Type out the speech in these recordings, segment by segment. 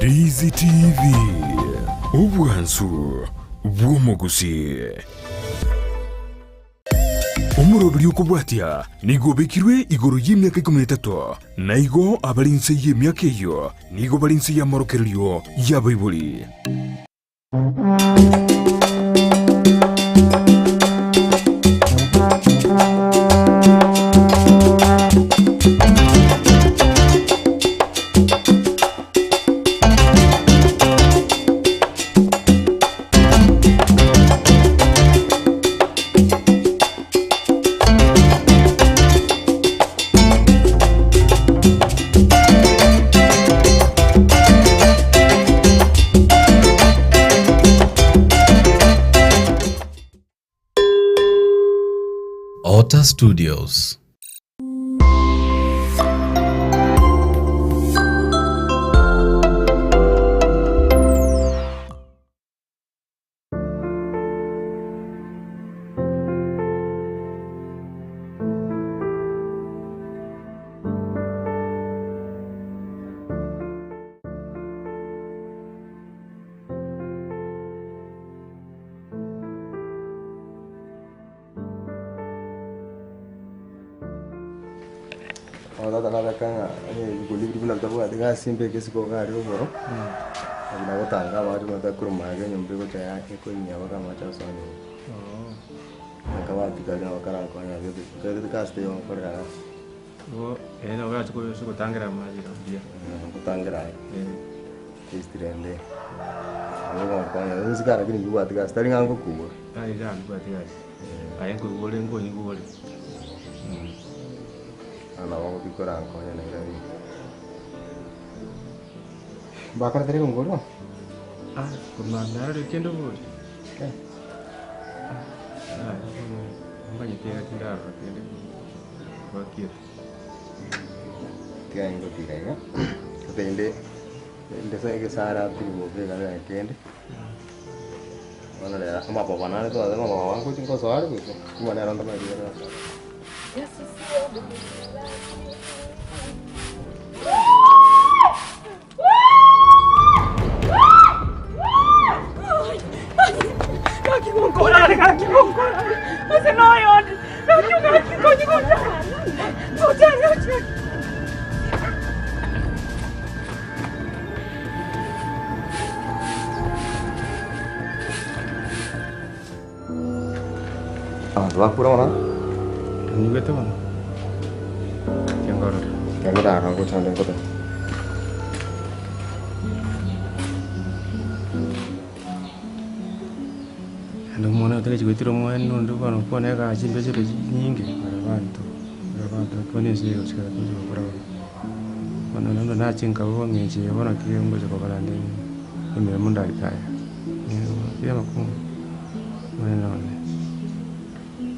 Ndizi TV, obwansu bw'omogusii. Omoroberi okobwatia nigo obekirwe igoro y'emiaka ikomi na etato, na igo abare inse y'emiaka eyio nigo bare inse y'amorokererio y'abaibori. Otter Studios. Bono tata nabeka ng'a onye ebigori biria buna bitabwati gasi mbeke isiko iga aria rogoro, nabo nagotanga amache buna takorwa magega enyomba egocha ya ekoinyia mpaka amache asoa nyomba. Akabati karia nabo karankonye abio pi, gasi teiyo ngokorera gasi. Igo ere nabo orache ase ogotangera amache iga buya. Gotangera aye, at least rende nabo egonkonya inse lakini mbibwati gasi tari ng'a ngokura. Tari iga mbibwati gasi, aye nkoigwa ore nkonyigwa ore. Bono nabo ngotiga korankonya naende abwo. Mbakoretire kongorwa? Ah, korwa narorire kende bori. Ah, bono mbanyete iga tindarora kende gwakiete. Tiga ngotiga iga, gose inde ase egesara tiri gobeka na kende. Bono rero amaboba nare twateba amaboba ngochi ngosoa are gose, bono nero ntomanyeti kero ngosoa. Abanto bakure bono. Onyigwete bono? Tiangorora. Tiangorora ngochande ngote. Naende omwana otagete goetera omwana onde bono okwane egasi chimbeche chinyinge bare abanto, bare abanto okwane ense eye gochia gocha gokora bono. Bono naende nache nkabua eng'encho eye bono ki ngocha kobara nde emeremo ndarike aya, nigo amakong'u omonene one,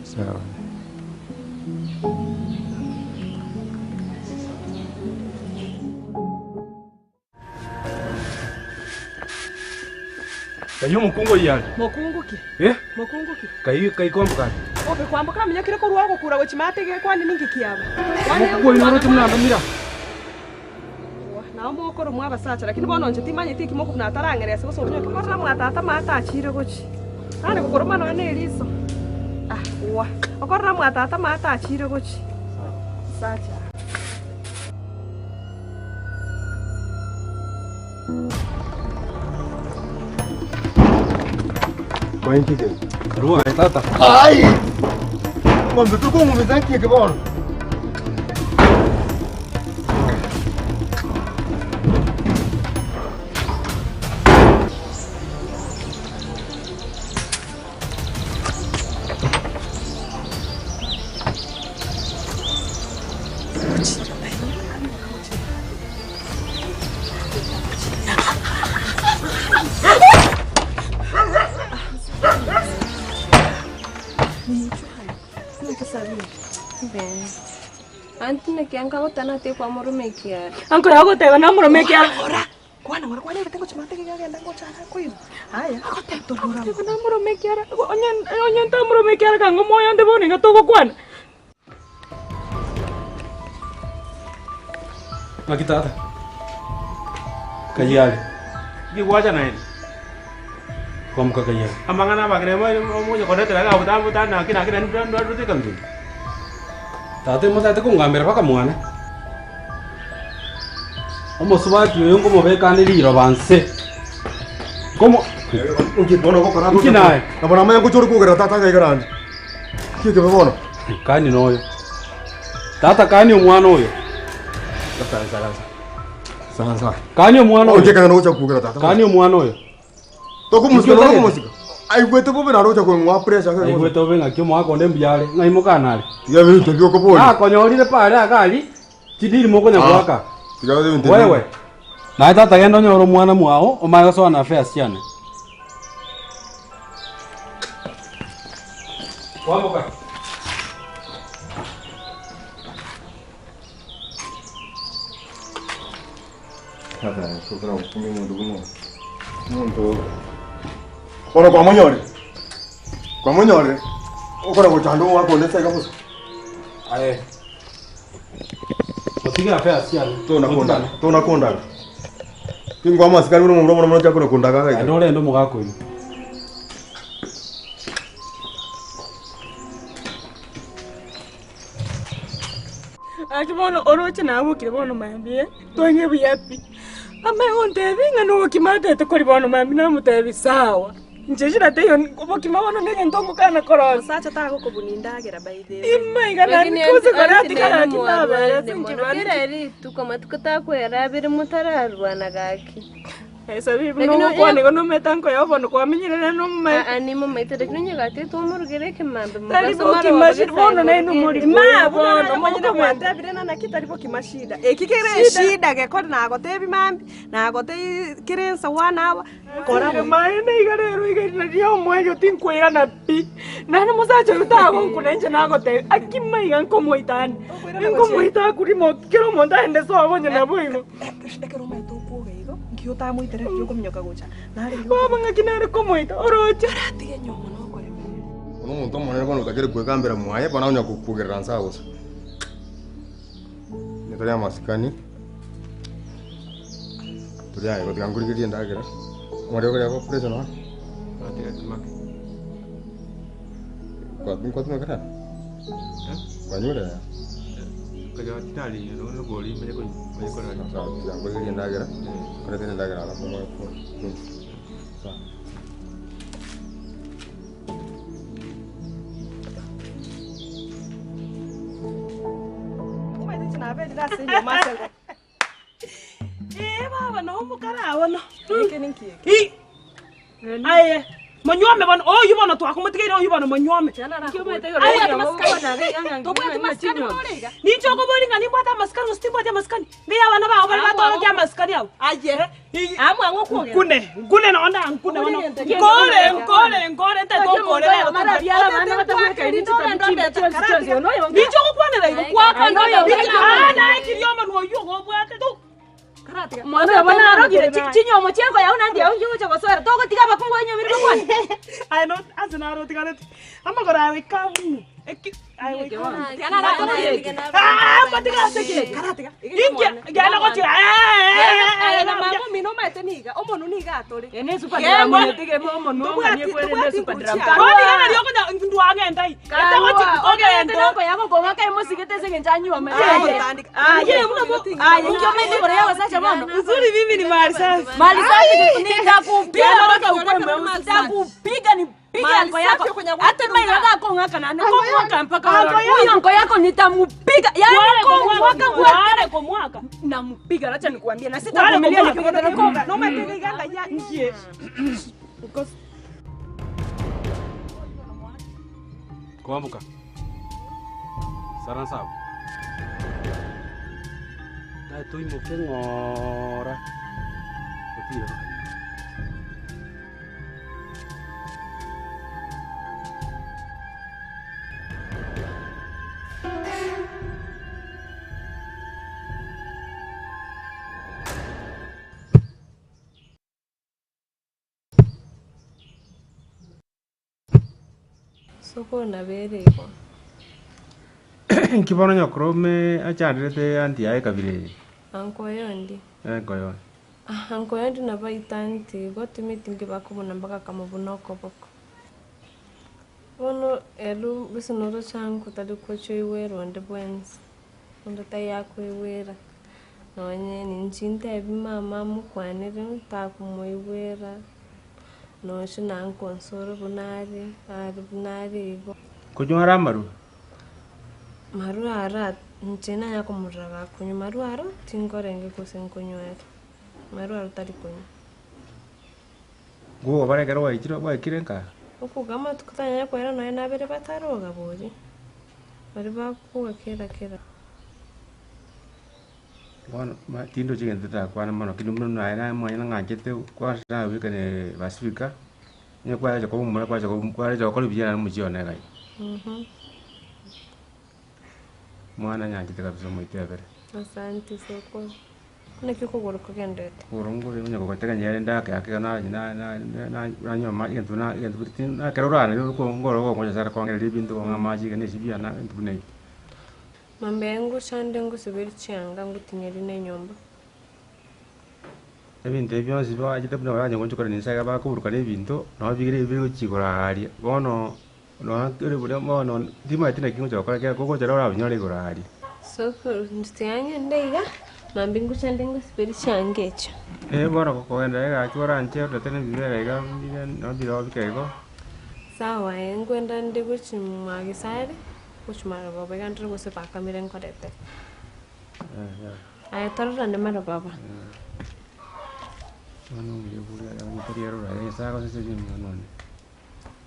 nyasae one. Kai omokungu oyio are? Mokungu ki? Eh? Mokungu ki? Kai kai kwamboka are? Obe kwamboka aminyokire korwa ogokura gochia maate gekwani ninki kiaba? Kwani Omokungu oyio noroche buna andamira? Nao mokoromwa abasacha, lakini bono inche timanyeti eki mokobuna atarang'erese gose omonyoki korora mwa tata maate achiire gochia. Nare gokoroma nonya ne eriso. Ah, oa. Okorora mwa tata maate achiire gochia. Sacha. Ai! Ng'ombe tokong'umisa nki eke bono? Anti naki anka gotana tekwa morome ekiara. Anko yagoteba namorome ekiara. Kwana ng'ora kwana ebete ngochia mate genda ngocha koigwa. Haya agoteba namorome ekiara onye onye ntamorome ekiara kang'o omoyo onde bono iga togokwana. Naki tata? Kayio are. Inki gwacha naende? Kwamboka kaiya. Amang'ana abageni omonya kondetera iga botambe botambe naki naki naende ndwarete ekabira eye. Tata motagete kongambera mpaka mwane. Omosubati oyo nkomobeka ande riroba nse. Nkomo Inki bono ogokora Inki naye? Nabo namanya ngocha ore kogera tata iga igarande. Inki ekebe bono? Kani noyo. Tata kani omwana oyo. Sawa sawa. Kani omwana oyo. Oche kang'ana gocha kogera tata. Kani omwana oyo. Tokomosika Inki otagete? tokomosika. Aigwete bobe naro ocha kong'wa pressure. Aigwete bobe ng'aki omogaka onde mbuya are, ng'ai mokana are. Tiga ebinto biokoboria. Nakonyorire pare iga aria, chidiri mokonya Ah. goaka. Tiga ebinto Wewe, naye tata genda onyore omwana mwao, omanye gosoa na affairs chiane. Kwamboka. Bono kwamonyorire? Kwamonyorire? Okora gochanda omwaka onde ase iga bosa. Aye. Otige affairs chiane. Tona kondaga, tona kondaga. Tingwa amasikani buna omomura mono mono chakona kondaga iga Naende iga. orende omogaka oyio. Gaki bono oroche nabokire bono mambia, twang'e buya pi. Amanye gontebia ng'a nobokima atete koria bono mambia namotebia sawa. Inche shida teiyo obokima bono na egento ngokana korosia. Omosacha tagokobuna endagera by the way. Ime iga nari Lakini kose anti- kore anti atigara nere gaki nabere mwarwanire ase mono. nkibare Kera rituko amatuko takwera abere motararwana gaki. Esabibu Lakini nogokwana igo nomanyete anko yao bono kwamenyire nere nomomaete. Aa nimomaete lakini onye gatete omorugere ekemambe Tari mogaso bokima maroba shida bono naende omorigwe Ma, bono bono omonyene omonyene bwantebire gwantebire na naki tari bokima shida. Eki kere eshida gekore nagotebi mambia, nagotei kere ensa one hour, kora Kora maene iga rero iga riria omoerio tinkoirana pi. Naende omosacha oyio tagonkuna inche nagotebia, akima iga nkomoita ande, nkomoita akurimoki kera omonto aende sobo onye nabo igo. Ekero omanyete okwoga igo, nki otamoiterereti okominyoka gocha? Nare igo Baba ng'aki nare komoita oroche. Karatiga enyiomo nokoremereria. Bono omonto omonene bono otakire kwegambera mwaye, bono onya gokwogerera nse agosa. Onye tori amasikani, tori aye gotiga nkorigererie endagera, omorero oria okopressure nonya. Kwa nkwatumeka naro? Kwanyure? Sawa, tiga nkorigererie endagera, nkoretere endagera alafu omoe kunywa. Sawa. Omanyete inche naberire ase enyiomo ase engo. Ee baba noo omokara bono. Eke ninki eke? Ii! Aye, monywome bono, oyio bono twakomotigeire oyio bono monywome. Tobwati masikani buna ore iga? Ninche okoboria ng'a nimbwate amasikani gose timbwati amasikani? Ng'ai abana bao bare batorokia amasikani abwo? Aye, amwang'e okwogera. Nkune, nkune nonye nda nkune bono. Nkore, nkore, nkore ntagete onkore rero Ninche ogokwanera igo kwaka Ah, naye kiria omonwa oyio ogobwate to. Mwana oyo bono arogire chinyomo chiago yao naende yao inki ogocha gosoera togotiga abakungu banyomire bakwane. Aye no ase naro otigareti amagoro aye goika abunwe eki aye goika abunwe. Ah, mbatiga ase ki? Inki genda gochia Aye na mama omino omanyete niga, omonu niga atore. Tobwati nguru chiaye. Bono iga nario okonya ndwagenda ai. Ete gochi ogende. Uzuri mimi ni mali safi. Mali safi nitakupiga mpaka ukue mweusi. Nitakupiga nipige anko yako. Hata mimi nataka kung'aka na kung'aka mpaka huyo anko yako nitamupiga. Yaani kung'aka Wale kwa mwaka. Nampiga, acha nikuambie na Wale kwa sitavumilia mwaka. nipige tena konga. Nomanyete iga ng'ai Nkie. Kwamboka. Sara nsabu. Tae toimoke ng'ora. Otire bakanyora. Sokoro nabere igo. Inki bono nyokorome achanderete aunty yaye kabira eye? Anko oyondi. Anko oyondi. Anko yandi nabo aitaneti igo timeti nki bakobuna mpaka akamobuna okoboko. Bono ero gose noroche anko tari gocha oigwera onde bwensi, onde taiyo akoigwera, nonye ninche ntebi mama amokwanere takomoigwera, noche na anko onsoro buna are, are buna are igo. Konywa amarwa? Marwa aro inche nanya komorora gakonywa, marwa aro tinkorenge gose nkonywa are, marwa aro tari konywa. Ngogobara ekero gwaichire gwaikire nka? Okoga amatuko tanyanya koera nonya nabere bataroga bori, baria bakoga kera kera. Bono ma tindochi egento ndakwane mono lakini buna naye naye omonyene ng'anchete kwansa nabekane basibika, onye kwarecha koba omomura kwarecha koba kwarecha gokora buya naende omochie one iga. Omwana nyanchete kabisa omoitebere. Asante sokoro. Naki okogoro kogenderete? Okogoro nkore onye kogotega nyere ndake ake iga na- na- na- na- nanywa amache egento buna egento buna ti ekero orare nkoro ogokonya nyasaye akongereria ebinto kong'a amache iga na esibia na ebinto buna ebio. Mambia ngochande ngosiberi chianga ngotinyeri na enyomba. Ebinto ebi bionsi bachete buna baranyare gochokora nyasaye iga bakoburukana ebinto, nabo bigere biri gochia igoro aaria. Bono nonya kere buya bono timanyeti naki ngocha gokora ekiagera kogocha rirorio orabinyore igoro aaria. Sokoro, inche tiga ng'ende iga, mambia ngochande ngosiberi chianga echio. Eh bono gokogenda egaki oranche orete na ebibera iga bire nabo bire bike igo. Sawa eh, nkwenda nde gochia mwa Gesare, gochia marogoba iga ndore gose bakamire nkorete. Aye tororane marogoba. Omwana omuya buna tari ere oraye Nyasaye agosesenie omwana one.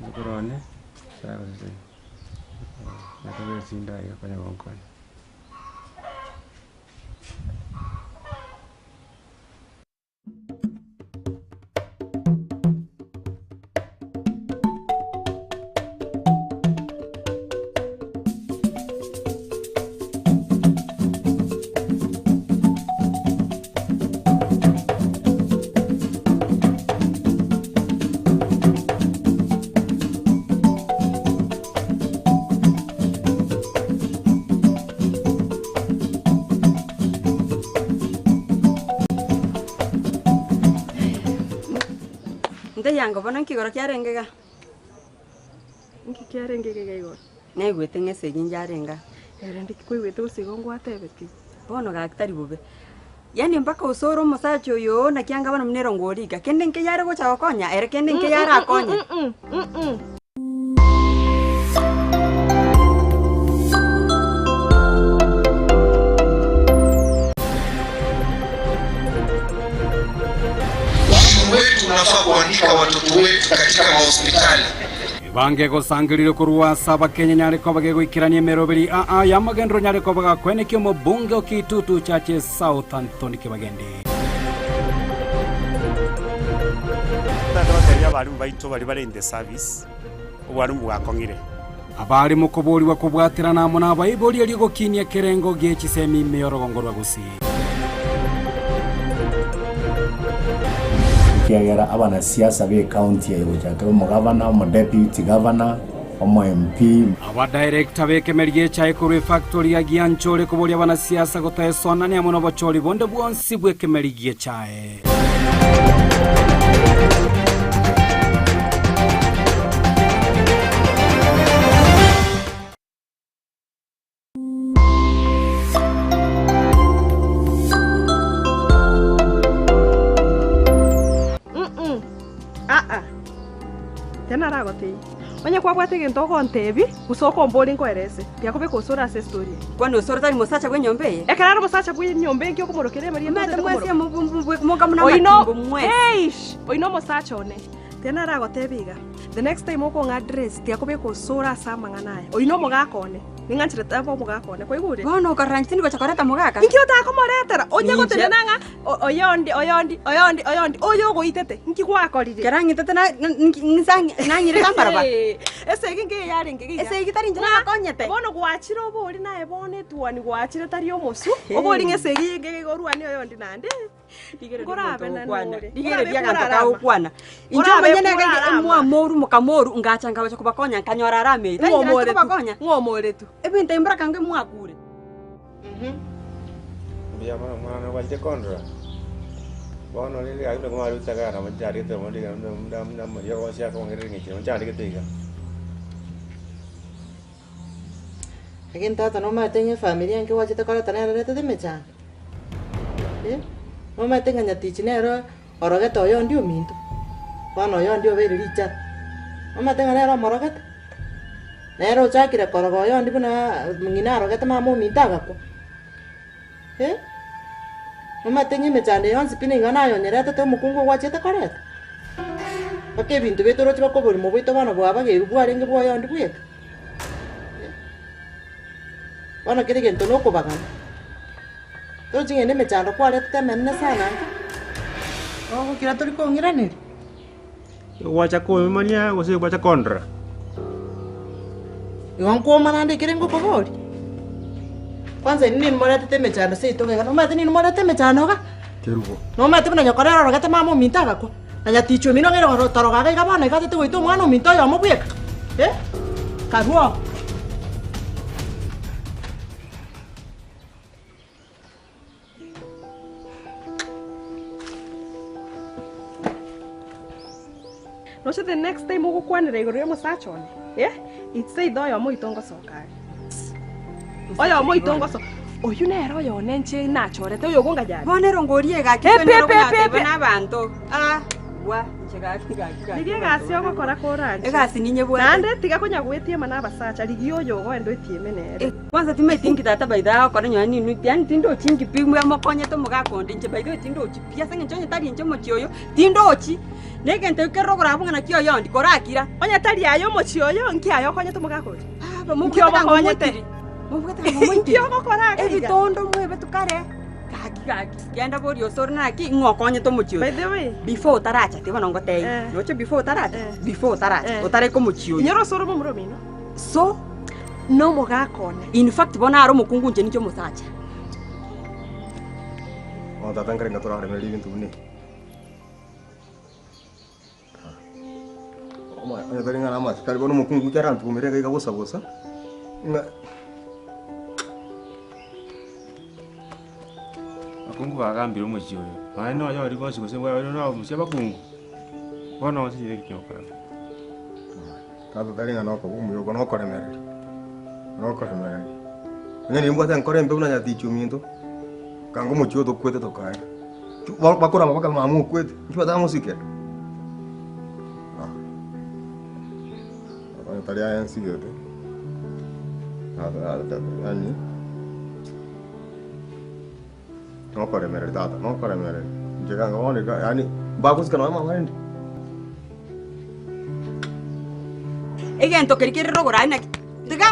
Omokoro one Nyasaye agosesenie. Nakobera chindagera konya gonkonya. Nteyango bono nki igoro kiarenge iga? Nki kiarenge iga igoro? Naigwete ng'a esegi njarenge aa. Ere ndiki kwaigwete gose igo ngwatebetie? Bono gaki tari bobe. Yaani mpaka osore omosacha oyo oo naki anga bono buna erongo orika, kende nkeiyo are gocha gokonya ere kende nkeiyo arakonye. Uhuru wetu unafaa kuandika watoto wetu katika mahospitali. Ebango egosangereire korwa ase Abakenya nyare koba gegoikerania emeroberi aa y'amagenderero nyare koba gakwenekia omobunge o Kitutu Chache South Anthony Kibagendi. Tata abarimu baito baria bare in the service, obwarimu bwakong'ire. Abare mokoborigwa kobwaterana amo nabaibori erio gokinia ekerengo gie chisemi ime y'orogongo rwa Gusii. Ekiagera abanasiasa b'ecounty eye gochakera omogavana, omodeputy governor, omo MP, Abadirector b'ekemeri gi'echae korwa efactory ya Gianchore koboria abanasiasa gotaesonania amo nobochori bonde bwonsi bw'ekemeri gi'echae. Mm aa, tena aragotebia, onye kwabwate egento ogontebia, gose okomboria nkoerese, tiakobeka osoro ase estory eye. Kwani osoro tari mosacha bw'enyomba eye? Ekero are omosacha bw'enyomba eye nki okomorokera emeri ende Omanyete otagete mwesi komoroka? moka buna Oino, amatimbo mwesi. eish, oino omosacha one. Tena aragotebia iga, the next time okong'a address tiakobeka osoro ase amang'ana aya. Oino omogaka one. Ning'ancherete abe omogaka one, kwaigure? Bono okarora inche tindi gocha koreta mogaka? Inki otakomoretera? Onye Ninche. gotenena ng'a o- oyondi, oyondi, oyondi, oyondi, oyo ogoitete, inki gwakorire? Kera ng'itete na- na- nki- nsa- nang'irete ambaraba. Esegi nkiya yarenge iga. Esegi tari inche Ng'a, nagokonyete. Bono gwachire obori naye bono etuoni gwachire tari omosu, obori ng'a esegi eye iga orwane oyondi naende. Rigereria Nkorabe omonto na ogokwana. nore. Rigereria Nkorabe aganto nkorarama. kagokwana. Inche Nkorabe omonyene iga nkorarama. emwamoru mokamoru ngacha nkagocha kobakonya nkanyora arameri. Tari inche nache Ng'omoretu. kobakonya. Ng'omoretu. Ebinto ebi mbaraka nge mwakure. Mbuya mono omwana one gwachire kondora. Bono rende gaki buna komarwa chaka nabo nchandegete bono iga buna buna buna amariogo onsi akong'erera eng'encho nabo nchandegete iga. Lakini tata nomanyete ng'a efamiri enke gwachete koreta nere eretete emechando? Eh, nomanyete ng'a nyatichi nere orogete oyondi ominto, bono oyondi obeire richara, nomanyete ng'a nere omorogete? Nere ochakire koroga oyondi buna ng'ina arogete mama ominto agakwa, eh. Nomanyete ng'a emechando eye yonsi pi nigo naye onyeretete omokungu ogwachete koreta? Mpaka ebinto biaito oroche mpaka oborimo bwaito bono bwabageirwe bwarenge bwa oyondi bweka, eh. Bono kera egento nokobagana, torochi ng'a ende emechando kwaretete emenene sana nka, ogokira tori kong'iraneria. Gwacha koimania gose gwacha kondora? Igo nkwoma naende ekere ngokoboria? Kwanza inwe ninwe moretete emechando seito iga, nomanyete ninwe morete emechando iga? Kerubo. Nomanyete buna nyoko nere orogete mama ominto agakwa, na nyatichi omino ng'aire oro toroga iga iga bono iga atete goita omwana ominto oyomo bweka? Eh? Karue oo. Roche the next time ogokwanera igoro y'omosacha one, eh, it's either oyomo oito ngosoka are. Oyomo oito ngosoka. Oyio nere oyone inche nachorete oyo ogonga yare. Bono ere ongorie egaki Epe, twenere epe, epe, okonyatebiwa epe. na abanto. Ah, bwa, inche gaki gaki gaki. Rigia egasi ogokora koranche. Egasi ninyebwate. Naende tiga konya gwetiema na abasacha, rigia oyo ogoenda oetieme nere. Kwanza timaeti inki tata by the way agokora nonye ninwe yaani tindochi inki pi mokonyete omogaka onde inche by the way tindochi pi ase eng'encho onye tari inche omochie oyo tindochi na egento ekio keroro okoraba buna naki oyondi korakira. Onye tari aye omochie oyo nki aye okonyete omogaka oria? Baba Nki mobwate kanga omokonye-te? omoitiri mobwate kanga omoitiri Nki ogokora iga iga? ebitondo mwebetwe kare gaki gaki genda boria osore naki ng'o okonyete omochie oyo By the way. before otaracha tiga bono ngotebie Eh. roche before otaracha Eh. before otaracha Eh. otaraika omochie oyo Inyora osore momura omino. So Nomogaka one. In fact bono are omokungu inche ninche omosacha. Bono tata nkarenge toraremereria ebinto buna ebi. Onye tari ng'a namasikani bono omokungu ekero arantuomere iga iga bosa bosa, ng'a. Abakungu bagambire omochie oyo, nonya noyo oria bonsi gose omochie abakungu, bono onsi naki ogokora. Tata tari ng'a nokoba omuya oko nokoremereria, nokoremereria. Onye nimbwate enkoro embe buna nyatichi ominto, kanga omochie oyo tokwete tokaera. Ba- bakorama mpaka mama okwete, inki batamosikera? Ah. Onye tari aye nsigete, yaani nokoremereria tata, nokoremereria. Inche kanga bono iga yaani mbagosika nonye mama rende. Egento keria kere rogoro aye naki tiga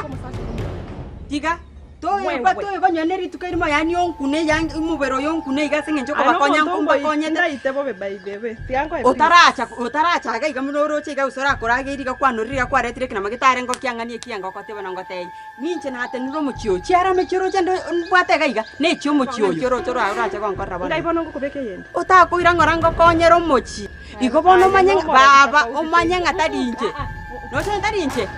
tiga toeba toeba nonye na rituko erimo yaani onkune yaani omobere oyo onkune iga ase eng'encho okobakonya nkombakonyete. Ndaite bobe by the way. Tiga nkoe please. Otaracha otaracha iga iga buna oroche iga gose orakorageire iga kwanorire iga kwaretire ekenama getare ngokiang'ani ekianga ogoteba na ngotebie. Ninche natenenire omochie oyo, chiarame chioroche nde mbwate iga iga, nechia omochie oyo. Chioroche oroa orache gonkorera bono Ngai iga. bono ngokobeka eyende. Otakoira ng'ora ngokonyere omochie. Igo bono omanye ng'a baba, omanye ng'a tari inche. Noche onye tari inche,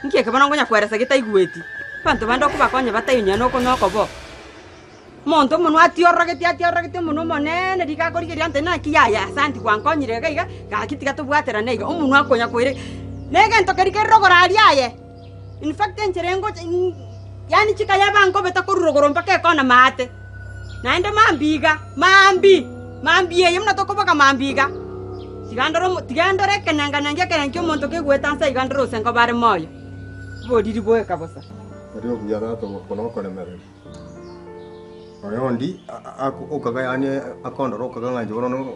nki eke bono nkonya koeresa getaigweti? Abanto bande okobakonya bataiyo nonya noko nokobo. Omonto omonwa atiororogetie atiororogetie omonwa omoneene riga akorigereria ante naki yaya asanti gwankonyire iga iga, gaki tiga tobwaterane iga, omonwa akonya koira na egento keria kere rogoro aria aye. In fact enchera engocha yaani chikayaba nkobeta korwa rogoro mpaka ekona maate, naende mambia iga, maambi, mambia eye buna tokoboka mambia iga, tiga ndore omo tiga ndore ekenenganenga ekerengo kia omonto kegoeta nse iga ndore gose nkoba are moyo, oboriri bweka bosa. Tari obuya tata oko nokoremereria. Oyondi okaga yaani akondora okaga ng'a inche bono no.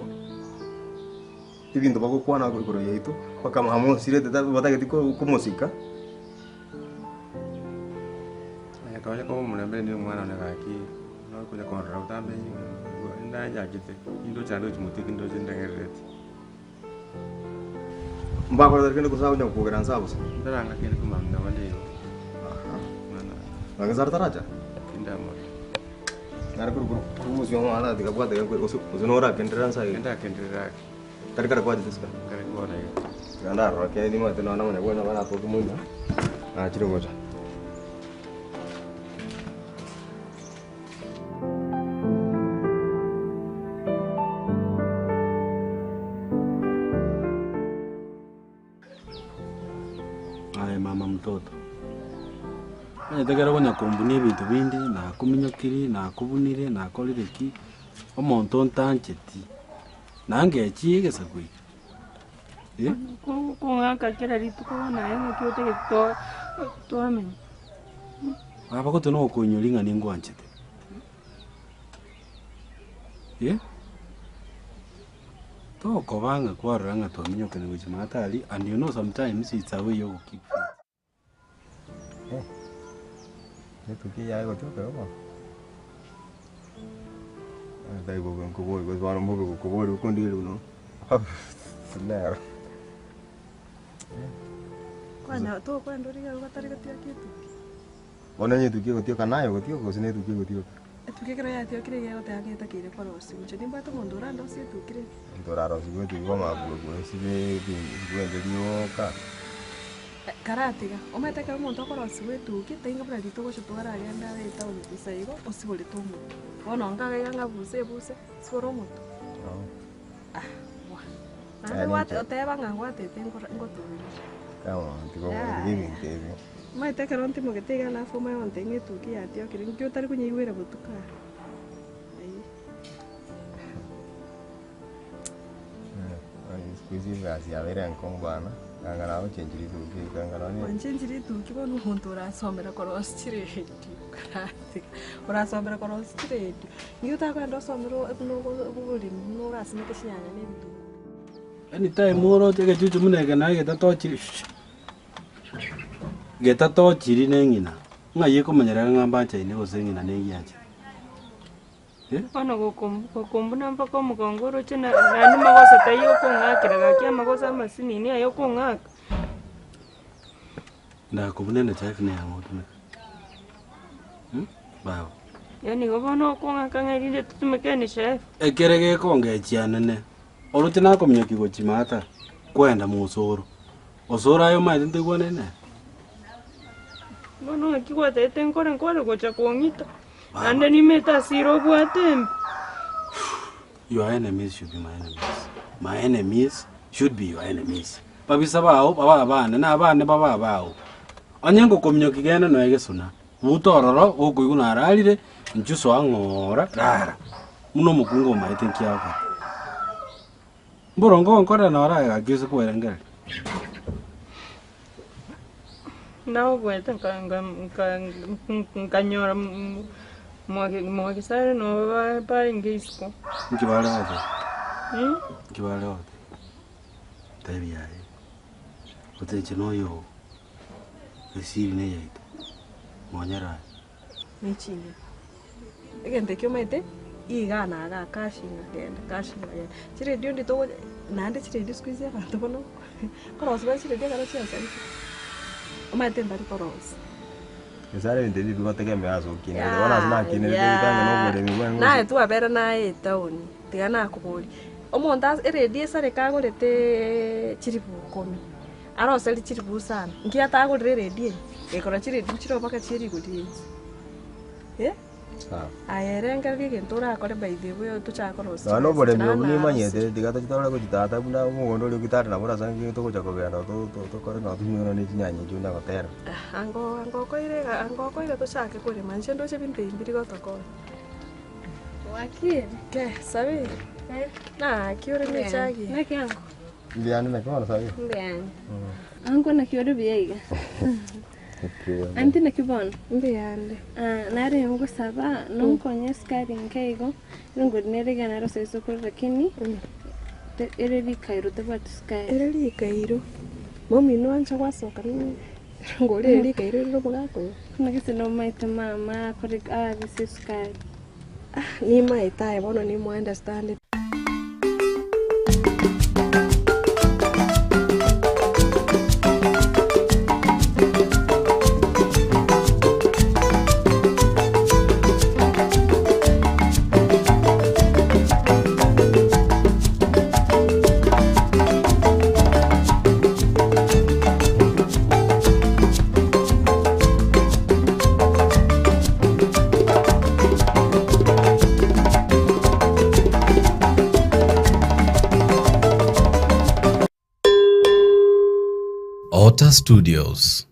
Ebinto bagokwana igoro yaito, bakamosirete batageti komosika. Onye konya koba omorembe rende omwana one gaki, nokonya kondora botambe ndanchachete, nindoche naende gochia motwe tindoche ndegerereti. Mbakorete kende gose agocha gokogera nse bosa. Ntaranga kende komambia nabo ndeigo. Naki nse taracha? Tindamorora. Nare korwa korwa omosio omwana tiga bwate gose gose norakenderera nse iga. Ndakenderera ake. Tari kare kwachete isiko? Kare bono iga. Tiga ndarora kende nimanyete nonya omonyabwene nabo aratoke moino, nachire gocha. mtoto. Omanyete ekero okonya kombunia ebinto binde, nakominyokirie, nakobunire, nakorire ki, omonto ntancheti, nangechie egesaku eke eh. Kong'aka kera rituko bono aye ng'aki otagete twamenya. Baba gose nokoinyora ng'a ningwanchete eh. Tokoba ng'a kwarora ng'a twaminyokire gochia maate aria and you know sometimes it's a way yogo keep fit. Eh, netuki yaye gotioka igo bono. Eh, tari bobe nkobori gose bono mbobe gokobori okondigeria buna nero. Kwanya tokwenda origereria batari gotioka etuki. Bono onye etuki egotioka naye ogotioka gose ne etuki egotioka? Etuki ekero yatiokire iga egoteba ng'a etakeire korosiwa. Inche nimbwate omonto orandosie etuki rende. Omonto orarosiwe etuki bono abue bwende rioka. Karatiga, omanyete ekero omonto okorosiwa etuki, tainga buna rituko gocha twaragenda are etown bosa igo, osiborete omotu. Bono nkaga iga ng'a busa ebuse, sibora omotu. Ah, bwa. Naende gwate oteba ng'a ngwatete nkora ngotoorire. Tiga ebinto ebio. Omanyete ekero ntimogete iga alafu omanye gontebia ng'a etuki yatiokire, nki otari konyeigwera botuko aa? Ayio. Siku hizi egasi yabeire enkong'u bana, anga nagochenchiri rituko eke anga nonye. Gwanchenchirie etuki bono omonto orasomera korosia chiredio karatiga, orasomera korosia chiredio, nki otakogenda osomere buna oboremi buna orasimeke chinyanya na ebitunguu. Anytime oroche egechuchu buna eke naye getatochiri getatochiri na eng'ina, ng'ai ekomanyera ng'a mbanchaine gose eng'ina na egianchete? Eh? Bono gokombuna mpaka omogongo oroche na naende magoso taiyo okong'akera gaki amagoso amasinini aye okong'aka. Ndakobuna enechafu neyang'o otumeke? Baba. Yaani igo bono okong'aka ng'a erinde totumeke NHIF. Ekere gekongechia nene, oroche nakominyokia gochia maata, kwenda mosoro. Osoro aye omanyete ntoigwanani nere? Bono ng'aki gwatebete nkore nkore gocha kong'ita, naende nimete ase ire obwate embe. Your enemies should be my enemies. My enemies should be your enemies. Babisa bao babe abane, na abane babe abao. Onye ngokominyokia genda noe gesona, buta ororo gokoigwa nararire, inchuo soa ng'ora rara, buna omokungu omaete nki agokora. Mboronge ogonkorera noro aye gaki ase kwerengereria. Naoboete nkanyora mwagesare nabo barenge isiko. Inki bare goteba? Inki bare goteba? Tebi aye, oteche noyo oo, esiri neyaito, monyare aye. Ne ching'eni. Egento ekio omanyete, iga na igaa kashinga genda, kashinga genda. Chiredio ndi togo naende chiredio siku hizi abanto bono korosia bare chiredio ekero chiasareka, omanyete mbari korosia. Gose are ebinto ebi bigotegemea ase okinerete, bono ase nakinerete ebitange na oboremi bwane Naye twabera naye etown, tiga nakoboria, omonto ase eredio esareka agoreteeee chiribu ikomi, aroserie chiribu isano, nki atagorire eredio eye? Gekora chiredio nchiroo mpaka chie rigori rinse. Eh? Sawa. Aye rengereria egento orakore by the way tochake korosia Nonya na chibesa oboremi naende obwo nimanyete narosire. tiga tochi torore gochi tata buna omogondo oria okitare nabo orasanga ekero togocha kogenda to- to- tokore nonye tonywe nonye ne chinyanya echio onye gotera. Ah, ango ango okoire iga ango okoire tochake korema inche ndoche binto ebi mbiri gotokonya. Wakiri. Ke, Sabiri, naki ore na echagi eye? Naki ango? Mbuya naki bono Sabiri? Mbuya. Ango naki ore buya iga? Aunty naki bono? Mbuyande. Ah, nare ngosaba nonkonye esukari nke igo, erongori nere iga naro ase esukuru lakini te- ere rikairo tebwati sukari. Ere rikairo, momino ancha gwasoka erongori ere rikairo rire omogaka oyo? Naki gose nomaete mama akore abise esukari. Ah, nimaete aye bono nimo understand. Otter Studios.